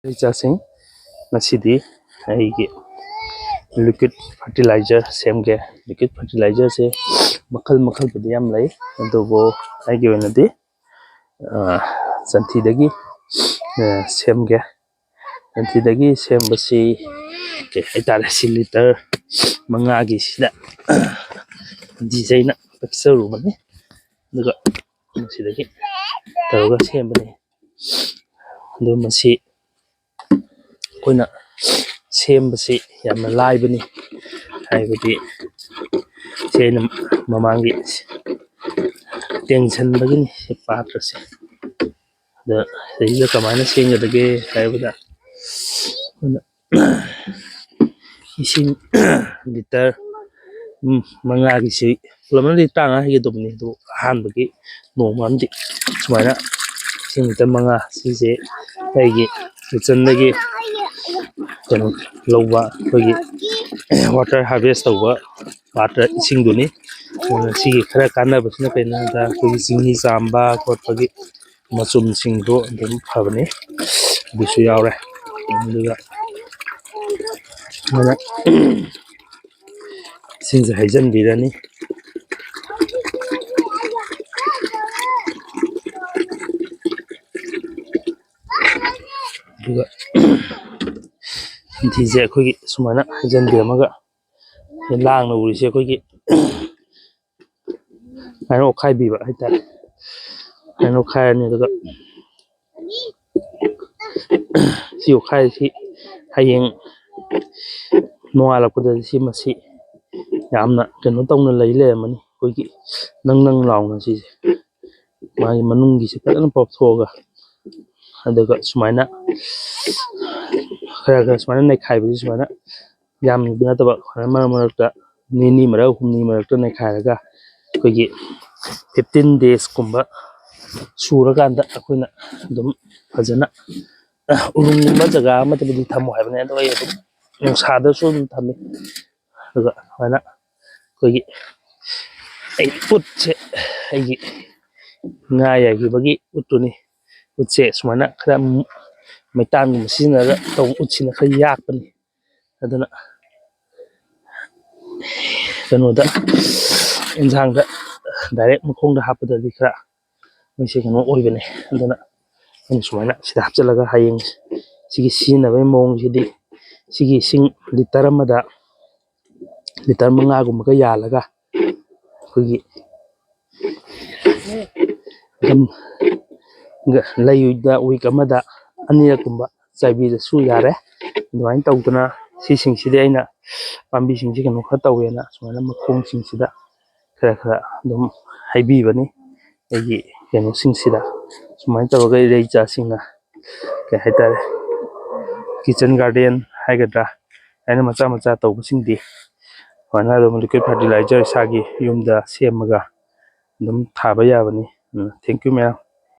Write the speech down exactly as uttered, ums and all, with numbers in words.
ꯏꯆꯥꯁꯤꯡ, ꯉꯁꯤꯗꯤ ꯑꯩꯒꯤ liquid fertilizer ꯁꯦꯝꯒꯦ꯫ Liquid fertilizerꯁꯦ ꯃꯈꯜ ꯃꯈꯜꯕꯨꯗꯤ ꯌꯥꯝ ꯂꯩ, ꯑꯗꯨꯕꯨ ꯑꯩꯒꯤ ꯑꯣꯏꯅꯗꯤ ꯁꯟꯊꯤꯗꯒꯤ ꯁꯦꯝꯒꯦ꯫ ꯁꯟꯊꯤꯗꯒꯤ ꯁꯦꯝꯕꯁꯤ ꯀꯩ ꯍꯥꯏꯇꯥꯔꯦ, ꯁꯤ litre ꯃꯉꯥꯒꯤꯁꯤꯗ ꯁꯟꯊꯤꯁꯦ ꯑꯩꯅ ꯀꯛꯆꯔꯨꯕꯅꯤ, ꯑꯗꯨꯒ ꯃꯁꯤꯗꯒꯤ ꯇꯧꯔꯒ ꯁꯦꯝꯕꯅꯤ꯫ ꯑꯗꯨ ꯃꯁꯤ ꯑꯩꯈꯣꯏꯅ ꯁꯦꯝꯕꯁꯤ ꯌꯥꯝꯅ ꯂꯥꯏꯕꯅꯤ, ꯍꯥꯏꯕꯗꯤ ꯁꯤ ꯑꯩꯅ ꯃꯃꯥꯡꯒꯤ ꯇꯦꯡꯁꯟꯕꯒꯤꯅꯤ ꯁꯤ ꯄꯥꯇ꯭ꯔꯁꯦ꯫ ꯑꯗ ꯁꯤꯗꯩꯁꯤꯗ ꯀꯃꯥꯏꯅ ꯁꯦꯝꯒꯗꯒꯦ ꯍꯥꯏꯕꯗ, ꯑꯩꯈꯣꯏꯅ ꯏꯁꯤꯡ litre ꯃꯉꯥꯒꯤꯁꯤ, ꯄꯨꯂꯞꯅꯗꯤ ꯇꯔꯥꯃꯉꯥ ꯍꯩꯒꯗꯕꯅꯤ, ꯑꯗꯨ ꯑꯍꯥꯟꯕꯒꯤ ꯅꯣꯡꯃ ꯑꯃꯗꯤ ꯁꯨꯃꯥꯏꯅ ꯏꯁꯤꯡ litre ꯃꯉꯥ ꯁꯤꯁꯦ ꯑꯩꯒꯤ kitchenꯗꯒꯤ ꯀꯩꯅꯣ ꯂꯧꯕ, ꯑꯩꯈꯣꯏꯒꯤ water harvest ꯇꯧꯕ ꯄꯥꯇ꯭ꯔ ꯏꯁꯤꯡꯗꯨꯅꯤ꯫ ꯑꯗꯨꯅ ꯁꯤꯒꯤ ꯈꯔ ꯀꯥꯟꯅꯕꯁꯤꯅ ꯀꯩꯅꯣ ꯍꯥꯏꯕꯗ, ꯑꯩꯈꯣꯏꯒꯤ ꯆꯤꯡꯍꯤ ꯆꯥꯝꯕ ꯈꯣꯠꯄꯒꯤ ꯃꯆꯨꯝꯁꯤꯡꯗꯣ ꯑꯗꯨꯝ ꯐꯕꯅꯤ, ꯑꯗꯨꯁꯨ ꯌꯥꯎꯔꯦ꯫ ꯑꯗꯨꯒ ꯑꯗꯨꯅ ꯏꯁꯤꯡꯁꯦ ꯍꯩꯖꯤꯟꯕꯤꯔꯅꯤ꯫ ꯑꯗꯨꯒ ꯁꯟꯊꯤꯁꯦ ꯑꯩꯈꯣꯏꯒꯤ ꯁꯨꯃꯥꯏꯅ ꯍꯩꯖꯤꯟꯕꯤꯔꯝꯃꯒ, ꯂꯥꯡꯅ ꯎꯔꯤꯁꯦ ꯑꯩꯈꯣꯏꯒꯤ ꯁꯨꯃꯥꯏꯅ ꯑꯣꯠꯈꯥꯏꯕꯤꯕ ꯍꯥꯏꯇꯥꯔꯦ꯫ ꯁꯨꯃꯥꯏꯅ ꯑꯣꯠꯈꯥꯏꯔꯅꯤ, ꯑꯗꯨꯒ ꯁꯤ ꯑꯣꯠꯈꯥꯏꯔꯤꯁꯤ ꯍꯌꯦꯡ ꯅꯣꯡꯉꯥꯜꯂꯛꯄꯗꯗꯤ ꯁꯤ ꯃꯁꯤ ꯌꯥꯝꯅ ꯀꯩꯅꯣ ꯇꯧꯅ ꯂꯩ ꯂꯩꯔꯝꯃꯅꯤ꯫ ꯑꯩꯈꯣꯏꯒꯤ ꯅꯪ ꯅꯪ ꯂꯥꯎꯅ ꯁꯤꯁꯦ, ꯃꯥꯒꯤ ꯃꯅꯨꯡꯒꯤꯁꯦ ꯐꯖꯅ ꯄꯣꯞꯊꯣꯛꯑꯒ, ꯑꯗꯨꯒ ꯁꯨꯃꯥꯏꯅ ꯈꯔ ꯈꯔ ꯁꯨꯃꯥꯏꯅ ꯅꯩꯈꯥꯏꯕꯁꯤ, ꯁꯨꯃꯥꯏꯅ ꯌꯥꯝꯅ ꯅꯠꯇꯕ, ꯁꯨꯃꯥꯏꯅ ꯃꯔꯛ ꯃꯔꯛꯇ ꯅꯤꯅꯤ ꯃꯔꯛ ꯍꯨꯝꯅꯤ ꯃꯔꯛꯇ ꯅꯩꯈꯥꯏꯔꯒ, ꯑꯩꯈꯣꯏꯒꯤ fifteen days ꯀꯨꯝꯕ ꯁꯨꯔꯀꯥꯟꯗ ꯑꯩꯈꯣꯏꯅ ꯑꯗꯨꯝ ꯐꯖꯅ ꯎꯔꯨꯝꯒꯨꯝꯕ ꯖꯒꯥ ꯑꯃꯗꯕꯨꯗꯤ ꯊꯝꯃꯣ ꯍꯥꯏꯕꯅꯦ, ꯑꯗꯣ ꯑꯩ ꯑꯗꯨꯝ ꯅꯨꯡꯁꯥꯗꯁꯨ ꯑꯗꯨꯝ ꯊꯝꯃꯤ꯫ ꯑꯗꯨꯒ ꯁꯨꯃꯥꯏꯅ ꯑꯩꯈꯣꯏꯒꯤ ꯑꯩ ꯎꯠꯁꯦ, ꯑꯩꯒꯤ ꯉꯥ ꯌꯥꯏꯈꯤꯕꯒꯤ ꯎꯠꯇꯨꯅꯤ꯫ ꯎꯠꯁꯦ ꯁꯨꯃꯥꯏꯅ ꯈꯔ ꯃꯩꯇꯥꯟꯒꯨꯝꯕ ꯁꯤꯖꯤꯟꯅꯔꯒ ꯇꯧꯕ ꯎꯠꯁꯤꯅ ꯈꯔ ꯌꯥꯛꯄꯅꯤ꯫ ꯑꯗꯨꯅ ꯀꯩꯅꯣꯗ, ꯏꯟꯁꯥꯡꯗ ꯗꯥꯏꯔꯦꯛ ꯃꯈꯣꯡꯗ ꯍꯥꯞꯄꯗꯗꯤ ꯈꯔ ꯃꯣꯏꯁꯦ ꯀꯩꯅꯣ ꯑꯣꯏꯕꯅꯦ꯫ ꯑꯗꯨꯅ ꯑꯩꯅ ꯁꯨꯃꯥꯏꯅ ꯁꯤꯗ ꯍꯥꯞꯆꯤꯜꯂꯒ ꯍꯌꯦꯡ ꯁꯤꯒꯤ ꯁꯤꯖꯤꯟꯅꯕꯒꯤ ꯃꯑꯣꯡꯁꯤꯗꯤ, ꯁꯤꯒꯤ ꯏꯁꯤꯡ ꯂꯤꯇꯔ ꯑꯃꯗ, ꯂꯤꯇꯔ ꯃꯉꯥꯒꯨꯝꯕꯒ ꯌꯥꯜꯂꯒ ꯑꯩꯈꯣꯏꯒꯤ ꯑꯗꯨꯝ ꯂꯩꯗ ꯋꯤꯛ ꯑꯃꯗ ꯑꯅꯤꯔꯛꯀꯨꯝꯕ ꯆꯥꯏꯕꯤꯔꯁꯨ ꯌꯥꯔꯦ꯫ ꯑꯗꯨꯃꯥꯏꯅ ꯇꯧꯗꯅ ꯁꯤꯁꯤꯡꯁꯤꯗꯤ ꯑꯩꯅ ꯄꯥꯝꯕꯤꯁꯤꯡꯁꯤ ꯀꯩꯅꯣ ꯈꯔ ꯇꯧꯋꯦꯅ ꯁꯨꯃꯥꯏꯅ ꯃꯈꯣꯡꯁꯤꯡꯁꯤꯗ ꯈꯔ ꯈꯔ ꯑꯗꯨꯝ ꯍꯩꯕꯤꯕꯅꯤ꯫ ꯑꯩꯒꯤ ꯀꯩꯅꯣꯁꯤꯡꯁꯤꯗ ꯁꯨꯃꯥꯏꯅ ꯇꯧꯔꯒ ꯏꯔꯩ ꯏꯆꯥꯁꯤꯡꯅ ꯀꯩ ꯍꯥꯏꯇꯥꯔꯦ, ꯀꯤꯠꯆꯟ ꯒꯥꯔꯗꯦꯟ ꯍꯥꯏꯒꯗ꯭ꯔꯥ, ꯍꯥꯏꯅ ꯃꯆꯥ ꯃꯆꯥ ꯇꯧꯕꯁꯤꯡꯗꯤ ꯁꯨꯃꯥꯏꯅ ꯑꯗꯨꯝ ꯂꯤꯀ꯭ꯋꯤꯠ ꯐꯔꯇꯤꯂꯥꯏꯖꯔ ꯏꯁꯥꯒꯤ ꯌꯨꯝꯗ ꯁꯦꯝꯃꯒ ꯑꯗꯨꯝ ꯊꯥꯕ ꯌꯥꯕꯅꯤ꯫ ꯎꯝ, thank you ꯃꯌꯥꯝ꯫